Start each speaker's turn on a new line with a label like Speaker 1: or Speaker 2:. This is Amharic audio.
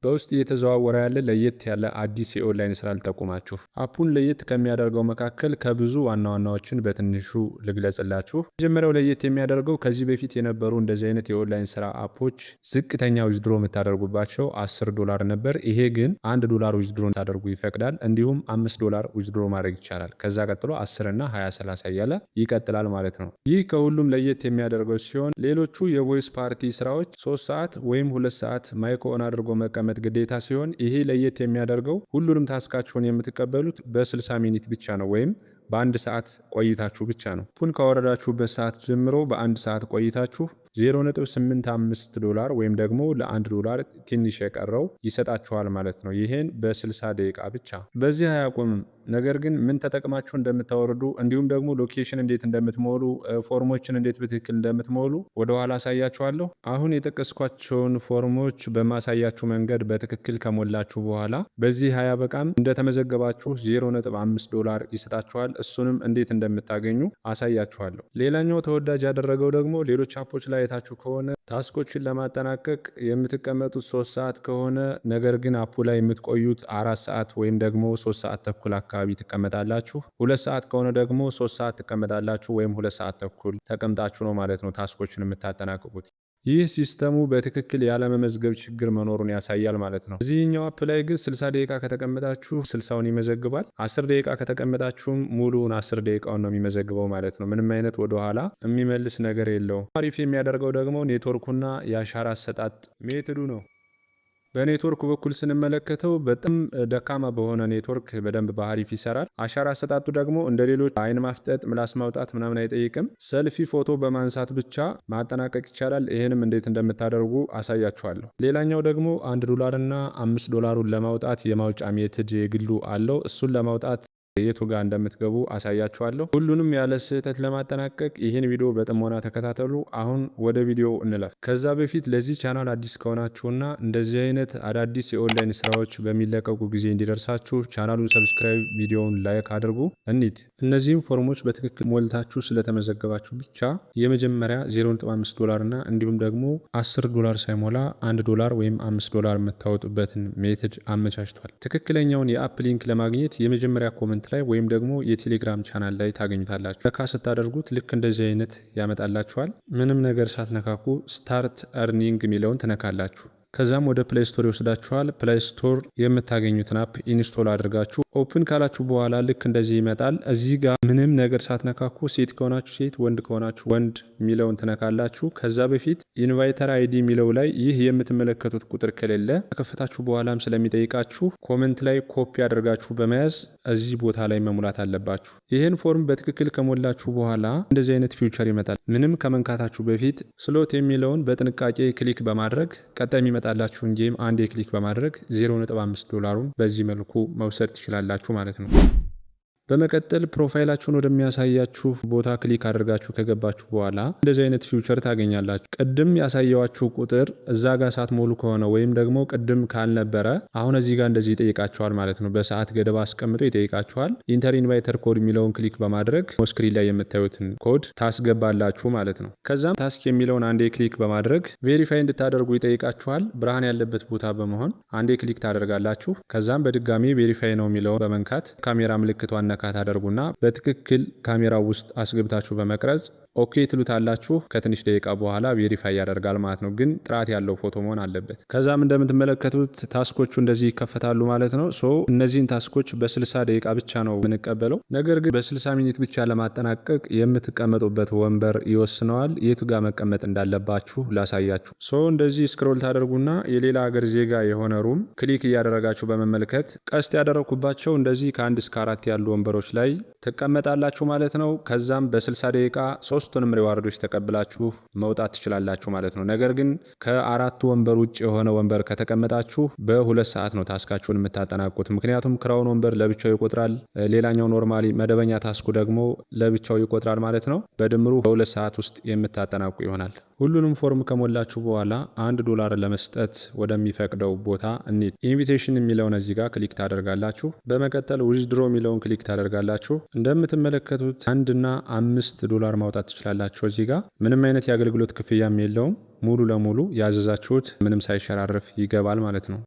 Speaker 1: በውስጥ እየተዘዋወረ ያለ ለየት ያለ አዲስ የኦንላይን ስራ ልጠቁማችሁ። App ኡን ለየት ከሚያደርገው መካከል ከብዙ ዋና ዋናዎችን በትንሹ ልግለጽላችሁ። መጀመሪያው ለየት የሚያደርገው ከዚህ በፊት የነበሩ እንደዚህ አይነት የኦንላይን ስራ app ኦች ዝቅተኛ withdraw የምታደርጉባቸው 10 ዶላር ነበር። ይሄ ግን 1 ዶላር withdraw ታደርጉ ይፈቅዳል። እንዲሁም 5 ዶላር withdraw ማድረግ ይቻላል። ከዛ ቀጥሎ 10 እና 20፣ 30 እያለ ይቀጥላል ማለት ነው። ይህ ከሁሉም ለየት የሚያደርገው ሲሆን ሌሎቹ የ voice party ስራዎች 3 ሰዓት ወይም 2 ሰዓት mic on አድርጎ መቀመጥ ግዴታ ሲሆን ይሄ ለየት የሚያደርገው ሁሉንም task ኣችሁን የምትቀበሉት በ60 minute ብቻ ነው ወይም በአንድ ሰዓት ቆይታችሁ ብቻ ነው። App ኡን ካወረዳችሁበት ሰዓት ጀምሮ በአንድ ሰዓት ቆይታችሁ 0.85 ዶላር ወይም ደግሞ ለ1 ዶላር ትንሽ የቀረው ይሰጣችኋል ማለት ነው። ይህን በ60 ደቂቃ ብቻ። በዚህ አያቆምም። ነገር ግን ምን ተጠቅማችሁ እንደምታወርዱ እንዲሁም ደግሞ location እንዴት እንደምትሞሉ፣ ፎርሞችን እንዴት በትክክል እንደምትሞሉ ወደኋላ አሳያችኋለሁ። አሁን የጠቀስኳቸውን ፎርሞች በማሳያችሁ መንገድ በትክክል ከሞላችሁ በኋላ በዚህ አያበቃም። እንደተመዘገባችሁ 0.5 ዶላር ይሰጣችኋል። እሱንም እንዴት እንደምታገኙ አሳያችኋለሁ። ሌላኛው ተወዳጅ ያደረገው ደግሞ ሌሎች app ኦች ላይ አይታችሁ ከሆነ task ኦችን ለማጠናቀቅ የምትቀመጡት 3 ሰዓት ከሆነ ነገር ግን app ኡ ላይ የምትቆዩት 4 ሰዓት ወይም ደግሞ 3 ሰዓት ተኩል አካባቢ ትቀመጣላችሁ። 2 ሰዓት ከሆነ ደግሞ 3 ሰዓት ትቀመጣላችሁ ወይም 2 ሰዓት ተኩል ተቀምጣችሁ ነው ማለት ነው task ኦችን የምታጠናቅቁት። ይህ system ኡ በትክክል ያለመመዝገብ ችግር መኖሩን ያሳያል ማለት ነው። እዚህኛው app ላይ ግን 60 ደቂቃ ከተቀመጣችሁ 60ውን ይመዘግባል። 10 ደቂቃ ከተቀመጣችሁም ሙሉውን 10 ደቂቃውን ነው የሚመዘግበው ማለት ነው። ምንም አይነት ወደኋላ የሚመልስ ነገር የለውም። አሪፍ የሚያደርገው ደግሞ ኔትወርኩና የአሻራ አሰጣጥ method ኡ ነው። በኔትወርክ በኩል ስንመለከተው በጣም ደካማ በሆነ ኔትወርክ በደንብ በአሪፍ ይሰራል። አሻራ አሰጣጡ ደግሞ እንደ ሌሎች አይን ማፍጠጥ፣ ምላስ ማውጣት ምናምን አይጠይቅም። ሰልፊ ፎቶ በማንሳት ብቻ ማጠናቀቅ ይቻላል። ይህንም እንዴት እንደምታደርጉ አሳያችኋለሁ። ሌላኛው ደግሞ 1 ዶላር እና 5 ዶላሩን ለማውጣት የማውጫ method የግሉ አለው። እሱን ለማውጣት የቱ ጋር እንደምትገቡ አሳያችኋለሁ። ሁሉንም ያለ ስህተት ለማጠናቀቅ ይህን ቪዲዮ በጥሞና ተከታተሉ። አሁን ወደ ቪዲዮ እንለፍ። ከዛ በፊት ለዚህ ቻናል አዲስ ከሆናችሁና እንደዚህ አይነት አዳዲስ የኦንላይን ስራዎች በሚለቀቁ ጊዜ እንዲደርሳችሁ ቻናሉን subscribe፣ ቪዲዮውን like አድርጉ። እንሂድ። እነዚህም ፎርሞች በትክክል ሞልታችሁ ስለተመዘገባችሁ ብቻ የመጀመሪያ 0.5 ዶላር እና እንዲሁም ደግሞ 10 ዶላር ሳይሞላ 1 ዶላር ወይም 5 ዶላር የምታወጡበትን method አመቻችቷል። ትክክለኛውን የ app link ለማግኘት የመጀመሪያ comment ላይ ወይም ደግሞ የቴሌግራም ቻናል ላይ ታገኙታላችሁ። ነካ ስታደርጉት ልክ እንደዚህ አይነት ያመጣላችኋል። ምንም ነገር ሳትነካኩ start earning የሚለውን ትነካላችሁ። ከዛም ወደ Play Store ይወስዳችኋል። Play Store የምታገኙትን app install አድርጋችሁ open ካላችሁ በኋላ ልክ እንደዚህ ይመጣል። እዚህ ጋር ምንም ነገር ሳትነካኩ ሴት ከሆናችሁ ሴት፣ ወንድ ከሆናችሁ ወንድ የሚለውን ትነካላችሁ። ከዛ በፊት inviter ID የሚለው ላይ ይህ የምትመለከቱት ቁጥር ከሌለ ከከፈታችሁ በኋላም ስለሚጠይቃችሁ comment ላይ ኮፒ አድርጋችሁ በመያዝ እዚህ ቦታ ላይ መሙላት አለባችሁ። ይህን ፎርም በትክክል ከሞላችሁ በኋላ እንደዚህ አይነት feature ይመጣል። ምንም ከመንካታችሁ በፊት slot የሚለውን በጥንቃቄ click በማድረግ ቀጣይ የሚመጣላችሁን game አንዴ click በማድረግ 0.5 ዶላሩን በዚህ መልኩ መውሰድ ትችላላችሁ ማለት ነው። በመቀጠል profile ኣችሁን ወደሚያሳያችሁ ቦታ click አድርጋችሁ ከገባችሁ በኋላ እንደዚህ አይነት feature ታገኛላችሁ። ቅድም ያሳየዋችሁ ቁጥር እዛ ጋር ሳትሞሉ ከሆነ ወይም ደግሞ ቅድም ካልነበረ አሁን እዚህ ጋር እንደዚህ ይጠይቃችኋል ማለት ነው። በሰዓት ገደብ አስቀምጦ ይጠይቃችኋል። Enter inviter code የሚለውን click በማድረግ screen ላይ የምታዩትን ኮድ ታስገባላችሁ ማለት ነው። ከዛም task የሚለውን አንዴ click በማድረግ verify እንድታደርጉ ይጠይቃችኋል። ብርሃን ያለበት ቦታ በመሆን አንዴ click ታደርጋላችሁ። ከዛም በድጋሚ verify now የሚለውን በመንካት ካሜራ ምልክቷን ነካ ታደርጉና በትክክል ካሜራው ውስጥ አስገብታችሁ በመቅረጽ okay ትሉታላችሁ። ከትንሽ ደቂቃ በኋላ verify ያደርጋል ማለት ነው። ግን ጥራት ያለው ፎቶ መሆን አለበት። ከዛም እንደምትመለከቱት task ኦቹ እንደዚህ ይከፈታሉ ማለት ነው። So እነዚህን task ኦች በ60 ደቂቃ ብቻ ነው የምንቀበለው። ነገር ግን በ60 minute ብቻ ለማጠናቀቅ የምትቀመጡበት ወንበር ይወስነዋል። የቱ ጋር መቀመጥ እንዳለባችሁ ላሳያችሁ። So እንደዚህ scroll ታደርጉና የሌላ ሀገር ዜጋ የሆነ room click እያደረጋችሁ በመመልከት ቀስት ያደረኩባቸው እንደዚህ ከአንድ እስከ አራት ያሉ ወንበሮች ላይ ትቀመጣላችሁ ማለት ነው። ከዛም በ60 ደቂቃ ሶስቱንም reward ኦች ተቀብላችሁ መውጣት ትችላላችሁ ማለት ነው። ነገር ግን ከአራቱ ወንበር ውጭ የሆነ ወንበር ከተቀመጣችሁ በ2 ሰዓት ነው task ኣችሁን የምታጠናቁት። ምክንያቱም crown ወንበር ለብቻው ይቆጥራል፣ ሌላኛው normally መደበኛ task ኡ ደግሞ ለብቻው ይቆጥራል ማለት ነው። በድምሩ በ2 ሰዓት ውስጥ የምታጠናቁ ይሆናል። ሁሉንም ፎርም ከሞላችሁ በኋላ 1 ዶላር ለመስጠት ወደሚፈቅደው ቦታ እንሂድ። Invitation የሚለውን እዚህ ጋር click ታደርጋላችሁ። በመቀጠል withdraw የሚለውን click ታደርጋላችሁ። እንደምትመለከቱት 1ና 5 ዶላር ማውጣት ትችላላችሁ። እዚህ ጋር ምንም አይነት የአገልግሎት ክፍያም የለውም። ሙሉ ለሙሉ ያዘዛችሁት ምንም ሳይሸራርፍ ይገባል ማለት ነው።